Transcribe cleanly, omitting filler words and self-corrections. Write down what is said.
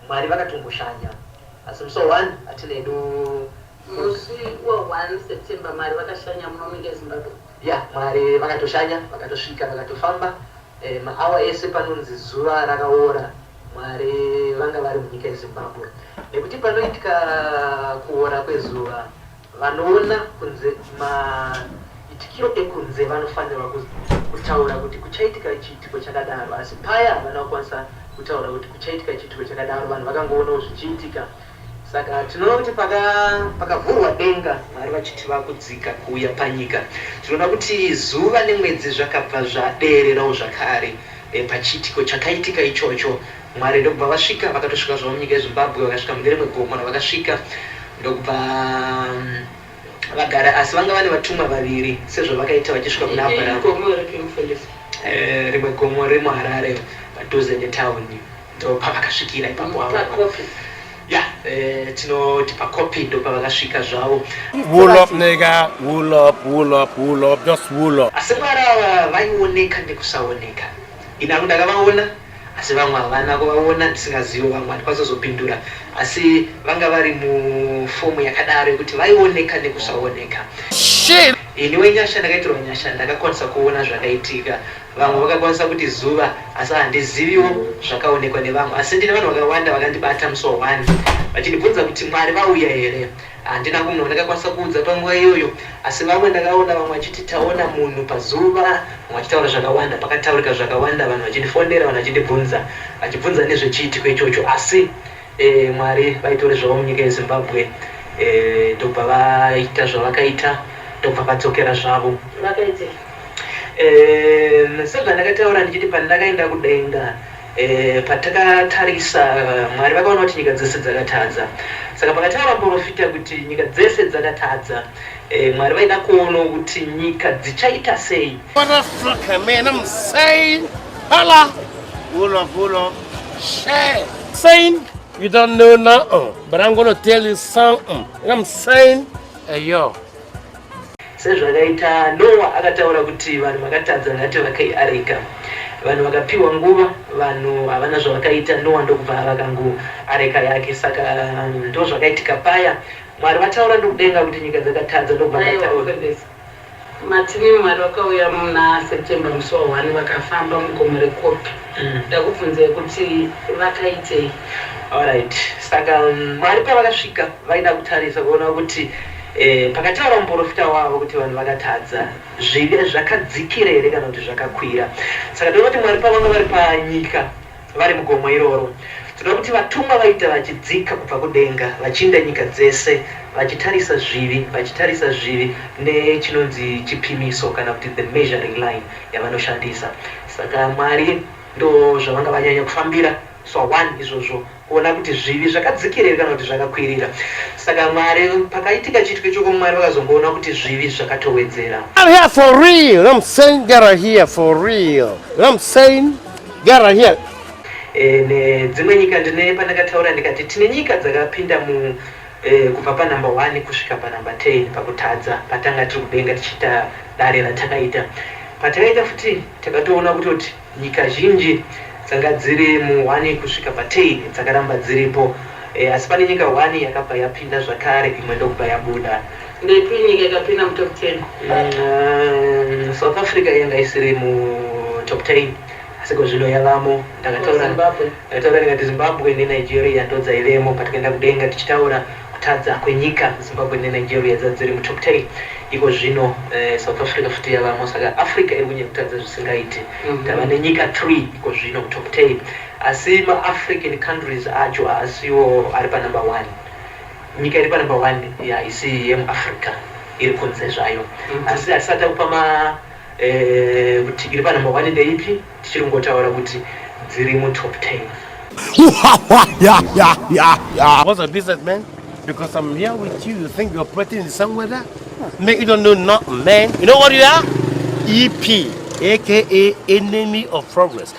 Mwari vakatomboshanya, asi musi wa 1 hatina hedu. Musi wa 1 September Mwari vakashanya muno munyika yeZimbabwe. Ya, Mwari vakatoshanya, vakatosvika, vakatofamba maawa ese panonzi zuva rakaora, Mwari vanga vari munyika yeZimbabwe, nekuti panoitika kuora kwezuva, vanoona kunze, maitikiro ekunze, vanofanirwa kutaura kuti kuchaitika chiitiko chakadaro. Asi paya havana kukwanisa kutaura kuti kuchaitika chiitiko chakadaro, vanhu vakangoonawo zvichiitika. Saka tinoona kuti pakavhurwa denga, Mwari vachiti vakudzika kuuya panyika, tinoona kuti zuva nemwedzi zvakabva zvadererawo zvakare pachiitiko chakaitika ichocho. Mwari ndokubva vasvika, vakatosvika zvavo munyika yeZimbabwe, vakasvika mune rimwe gomo ravakasvika, ndokubva vagara. Asi vanga vane vatumwa vaviri, sezvavakaita vachisvika kuna Abrahamu. Igomo ripi, mufundisi? Rimwe gomo riri muHarare, padhuze netauni, ndo pavakasvikira ipapo avo. Pakopi? Ya, tinoti pakopi ndo pavakasvika zvavo. Wool up, nigga. Wool up, wool up, wool up. Just wool up. Asi Mwari ava vaioneka nekusaoneka. Ini hangu ndakavaona, asi vamwe havana kuvaona. Ndisingazivi, vamwe handikwanisa kuzopindura, asi vanga vari mufomu yakadaro yekuti vaioneka nekusaoneka. Shit. Ini wenyasha, ndakaitirwa nyasha, ndakakwanisa kuona zvakaitika. Vamwe vakakwanisa kuti zuva, asi handiziviwo zvakaonekwa nevamwe. Asi ndine vanhu vakawanda vakandibata musi wa1 vachindibvunza kuti Mwari vauya here. Handina munhu wandakakwanisa kuudza panguva iyoyo, asi vamwe ndakaona, vamwe vachiti taona munhu pazuva, vamwe vachitaura zvakawanda. Pakataurika zvakawanda, vanhu vachindifonera, vanhu vachindibvunza, vachibvunza nezvechiitiko ichocho. Asi Mwari vaitori zvavo munyika yeZimbabwe, ndobva vaita zvavakaita, ndobva vadzokera zvavo. Vakaitei? Sezvandakataura ndichiti, pandakaenda kudenga, patakatarisa, Mwari vakaona kuti nyika dzese dzakatadza. Saka pakataura muprofita kuti nyika dzese dzakatadza, Mwari vaida kuonawo kuti nyika dzichaita sei. Motherfucker, man. I'm saying, holla. Wool up, wool up. Shit. Saying, you don't know nothing, but I'm gonna tell you something. You know what I'm saying? Hey, yo. Sezvakaita Noa akataura kuti vanhu vakatadza, ngativakei areka. Vanhu vakapiwa nguva, vanhu havana zvavakaita. Noa ndokubva avaka areka yake. Saka ndo zvakaitika paya Mwari vataura ndokudenga kuti nyika dzakatadza, ndokubva Aiwa, vataura. mufundisi, matini Mwari vakauya muna September musi wa1, vakafamba mugomo reKopi. Ndakubvunzai kuti vakaitei? Alright, saka Mwari pavakasvika vaida kutarisa kuona kuti pakataura muprofita wavo kuti vanhu vakatadza, zvivi zvakadzikira here kana kuti zvakakwira. Saka tinoona kuti Mwari pavanga vari panyika, vari mugomo iroro, tinoona kuti vatumwa vaita vachidzika kubva kudenga, vachiinda nyika dzese, vachitarisa zvivi, vachitarisa zvivi nechinonzi chipimiso, kana kuti the measuring line yavanoshandisa. Saka Mwari ndo zvavanga vanyanya kufambira so one izvozvo, kuona kuti zvivi zvakadzikira here kana kuti zvakakwirira. Saka Mwari, pakaitika chiitiko ichoko, Mwari vakazongoona kuti zvivi zvakatowedzera. I'm here for real. You know what I'm saying? Get out here for real. You know what I'm saying? Get out here. Nedzimwe nyika, ndine pandakataura ndikati tine nyika dzakapinda mu kubva panumber 1 kusvika panumber 10 pakutadza, patanga tiri kudenga tichiita dare ratakaita. Patakaita futi, takatoona kutoti nyika zhinji dzanga dziri mu1 kusvika pa10 dzakaramba dziripo, asi pane nyika 1 yakabva yapinda zvakare, imwe ndokubva yabuda. Ndeipi nyika ikapinda mutop 10? South Africa yanga isiri mutop 10, asi kozvino yavamo. Ndakataura Zimbabwe? Ndakataura ndikati Zimbabwe neNigeria ndo dzaivemo patikaenda kudenga tichitaura kutadza kwenyika. Zimbabwe neNigeria dzadziri mutop 10. Iko zvino South Africa futi yavamo. Saka Africa iri kunyanya kutadza zvisingaiti. Tava nenyika 3 iko zvino mutop 10, asi maAfrican countries acho haasiwo ari panumber 1. Nyika iri panumber 1 haisi yemuAfrica, iri kunze zvayo. Asi hatisati takupa ma kuti iri panumber 1 ndeipi. Tichiri kungotaura kuti dziri mutop 10. What's the business, man? Because I'm here with you, you think you're operating in the same weather? Man, you don't know nothing, man. You know what you are? EP, aka enemy of progress.